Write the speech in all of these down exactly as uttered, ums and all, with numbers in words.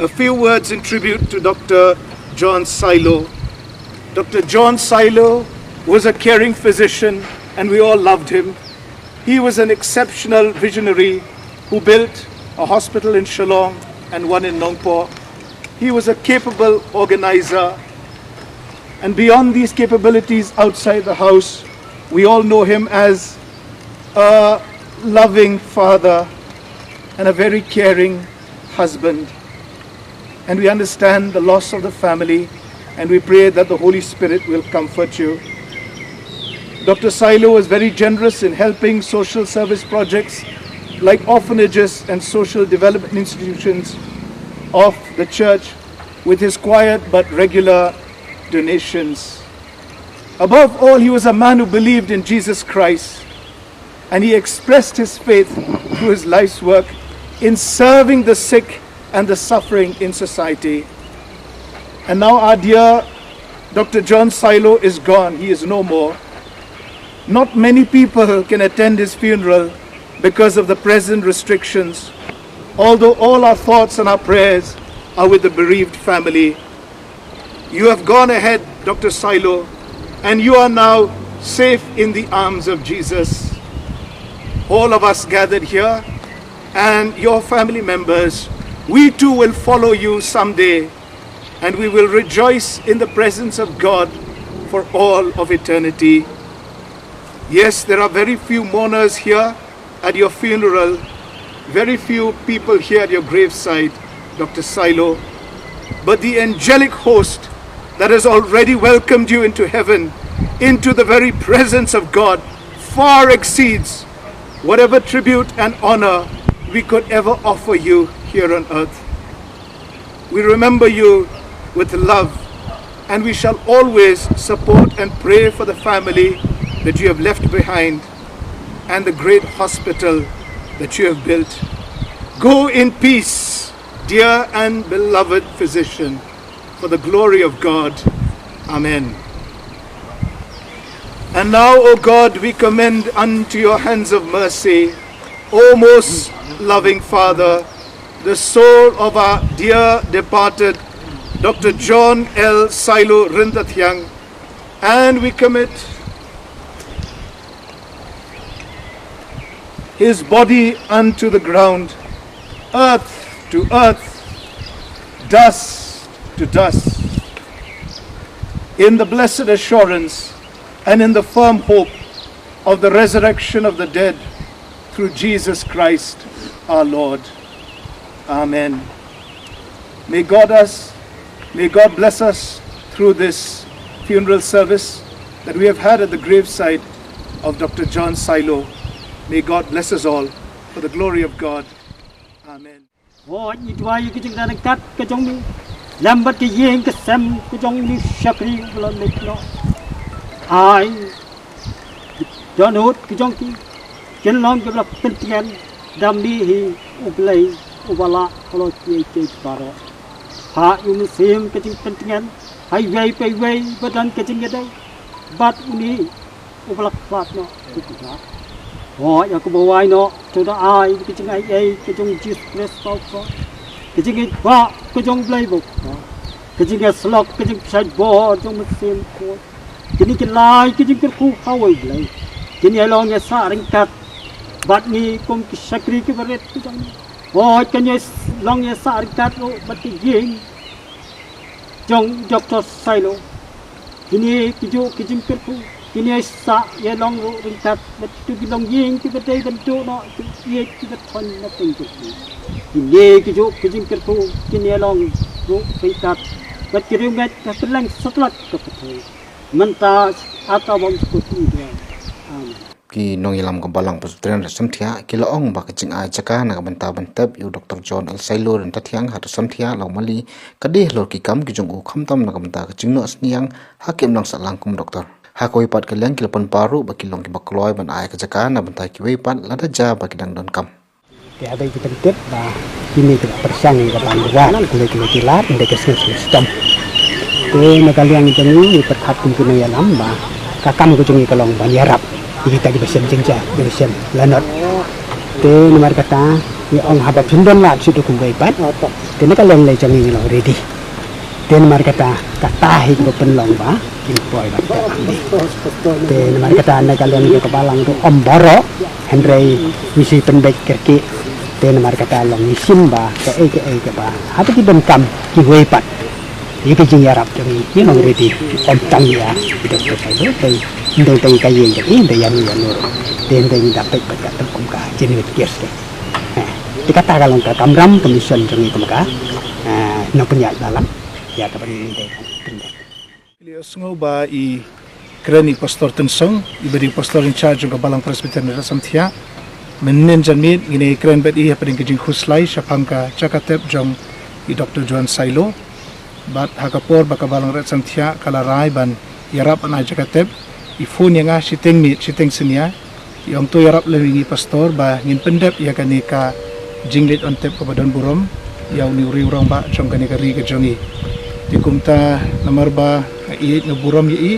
A few words in tribute to Doctor John Silo. Doctor John Silo was a caring physician and we all loved him. He was an exceptional visionary who built a hospital in Shillong and one in Nongpoh. He was a capable organizer, and beyond these capabilities outside the house, we all know him as a loving father and a very caring husband. And we understand the loss of the family, and we pray that the Holy Spirit will comfort you. Doctor Silo was very generous in helping social service projects like orphanages and social development institutions of the church with his quiet but regular donations. Above all, he was a man who believed in Jesus Christ, and he expressed his faith through his life's work in serving the sick and the suffering in society. And now our dear Doctor John Silo is gone. He is no more. Not many people can attend his funeral because of the present restrictions, although all our thoughts and our prayers are with the bereaved family. You have gone ahead, Doctor Silo, and you are now safe in the arms of Jesus. All of us gathered here and your family members, we too will follow you someday, and we will rejoice in the presence of God for all of eternity. Yes, there are very few mourners here at your funeral, very few people here at your graveside, Doctor Silo. But the angelic host that has already welcomed you into heaven, into the very presence of God, far exceeds whatever tribute and honor we could ever offer you here on earth. We remember you with love, and we shall always support and pray for the family that you have left behind and the great hospital that you have built. Go in peace, dear and beloved physician, for the glory of God. Amen. And now, O God, we commend unto your hands of mercy, O most loving Father, the soul of our dear departed Doctor John L. Silo Ryntathiang, and we commit his body unto the ground, earth to earth, dust to dust, in the blessed assurance and in the firm hope of the resurrection of the dead through Jesus Christ our Lord. Amen. May God us, may God bless us through this funeral service that we have had at the graveside of Doctor John Silo. May God bless us all for the glory of God. Amen. Hooid, ngi duwai ïa ka jingdon ryngkat ka jong me lem bad ka ïing ka sem ka jong une u shakri uba la leit noh. Ai, dohnud ka jong ki kin long kiba la pyntngen da me hi, U Blei uba la halor kiei kiei baroh. Phah ïa u Mynsiem ka jingpyntngen ha iwei pa iwei ba don ka jingïadei bad une uba la khlad noh, u khlad. Hooid, ïa kaba wai noh, to da ai ka jingaiei ka jong U Jisu Khrist ba u khrong, ka jingïeit ba ka jong U Blei ba u khrong, ka jingïasyllok, ka jingpynshait bor jong U Mynsiem Bakhuid, kine ki lai ki jingkyrkhu ha uwei U Blei kin ïa long ïa sah ryngkat bad ngi kum ki shakri kiba rit ki jong ngi. Hooid, kin ïa long ïa sah ryngkat ruh bad ki ïing jong Doctor Silo. Kine kijuh ki jingkyrkhu kin ïa sah ïa long ruh ryngkat bad kitu ki longïing kiba dei ban duh noh ki ïeit kiba thoiñ na pdeng jong ki. Kine kijuh ki jingkyrkhu kin ïa long ruh ryngkat bad ki riewngeit ha kylleng satlak ka pyrthei, mynta, ha ka bymjukut. Amen. Ki nongïalam ka Balang Presbyterian Samthiah ki la ong ba ka jingai jaka na ka bynta ban tep ïa u Doctor John L. Silo Ryntathiang ha Samthiah Lawmali ka dei halor ki kam ki jong u, khamtam na ka bynta ka jingnoh synñiang ha ka imlang sahlang kum u doktor. Ha kawei pat ka liang ki la pynpaw ruh ba ki long kiba kloi ban ai ka jaka na bynta kiwei pat lada jia ba ki dang donkam. Te haba ki pyntip ba kine ki pyrshang ïa ka ban duwai, kine kine ki lad, ynda ki sngewsih stom. Te na ka liang jong ngi, ngi pyrkhat kum ki nongïalam ba ka kam ka jong ngi ka long ban ïarap ïa kita kiba shem jingjia, kiba shem lanot. Te namar kata Ngi ong haba phin don lad shuh da kumwei pat, te na ka liang lei jong ngi ngi long ready. Te namar kata, kata hi kaba pynlong ba kin poi ban teh hangne. Te namar kata na ka liang jong ka balang ruh ym baroh, hynrei ngi shu pynbeit kyrkieh. Te namar kata long ngi shim ba kaei kaei kaba haba ki donkam kiwei pat ïa ka jingïarap jong ngi, ngi long ready. Ym tang ïa i Doctor Sailo, hynrei hynrei tang ïa ka ïing jong i, hynrei ïano ïano ruh. Te hynrei ngi da peit pat katto kum ka genuine case. Eh, te kata ka long ka kamram ka mission jong ngi kum ka, eh, nongpynïaid balang ïa kaba ngi dei ban pyndep. Lei sngew ba i kren i Pastor Tynsong, iba dei i Pastor in charge jong ka Balang Presbyterian Raisamthiah. Mynnin janmiet ngin ïa kren bad i hapdeng ka jingkhuslai shaphang ka jaka tep jong i Doctor Joan Sailo. Bad ha ka por ba ka Balang Raisamthiah ka la rai ban ïarap ban ai jaka tep, i phone ïa nga shiteng miet shiteng synñia, i ong to ïarap lem ïa ngi Pastor ba ngin pyndep ïa kane ka jingleit on tep kaba don burom ïa une u riew rangbah jong kane ka ri ka jong ngi. Te kumta namar ba nga ïeit nga burom ïa i,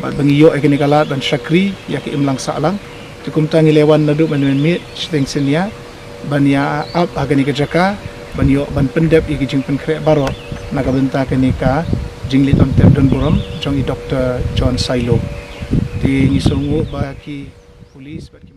bad ba ngi ïoh ïa kane ka lad ban shakri ïa ka imlang sahlang. Te kumta ngi la wan naduh mynmiet shiteng synñia ban ïa ap ha kane ka jaka, ban ïoh ban pyndep ïa ki jingpynkhreh baroh na ka bynta kane ka jingleit on tep don burom jong i Doctor Joan Sailo. Te ngi sngewnguh ba ki police bad ki